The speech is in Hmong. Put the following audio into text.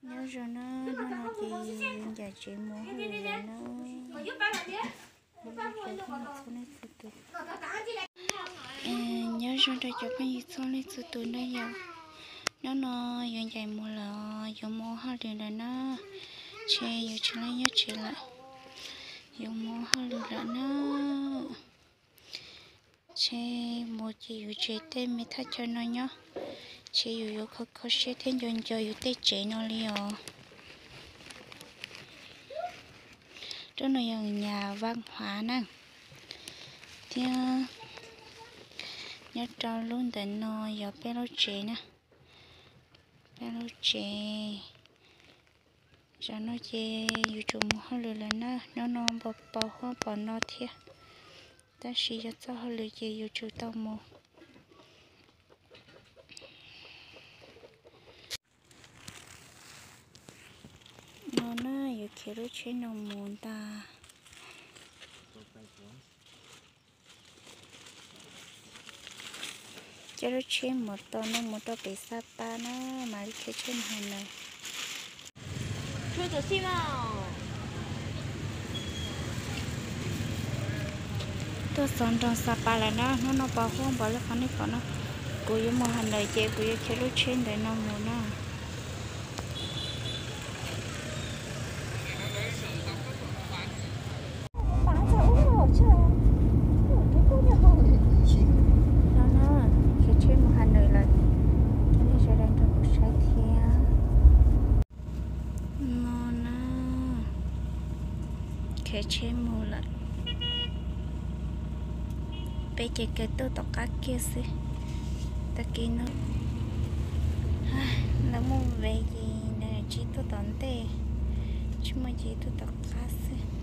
Nyob zoo na, hnub no ces yuav ncaim tsev mus hauj lwm lawm na. Nyob zoo rau txhua leej txhua tus. Nyob zoo rau cov phooj ywg txhua leej txhua tus na yom. Hnub no yuav ncaim mus lawm, yuav mus ua hauj lwm lawm na. Ntshe yuav tsis nyob tsev lawm, yuav mus ua hauj lwm lawm na. Ntshe mus ces yus tsev tej me thaj chaw no nyob, ntshe yus yuav kho kho siab thiab nco nco yus tej tsev no li os. Rau no yog nyas Vaj Huav na, thiab nyob rau lub ntawm no yog peb lub tsev na, peb lub tsev. Zaum no ces yus tsum mus hauj lwm lawm na, hnub no npau pos huab pos no thiab, tab sis yog txoj hauj lwm ces yus tsum tau mus. No na, yuav khiav lub tsheb no mus ntag. Coj lub tsheb mus tau no mus rau pem Xa Pas na, mam li khiav tsheb mus Has Nawm. Tuaj txog nroog Xa Pas lawm na, hnub no pos huab npaum li qhov nej pom no. Kuv yuav mus Has Nawm ces kuv yuav khiav lub tsheb ntawm no mus na. No na, khiav tsheb mus Has Nawm lawm, nej sawv daws nrog kuv saib thiab. No na, khiav tsheb mus lawm. Peb ces kawg tuaj tom qab kiag xwb. Tag kis no lawv muaj vev ces nws tsis tuaj tom ntej, tsis muaj ces tuaj tom qab xwb.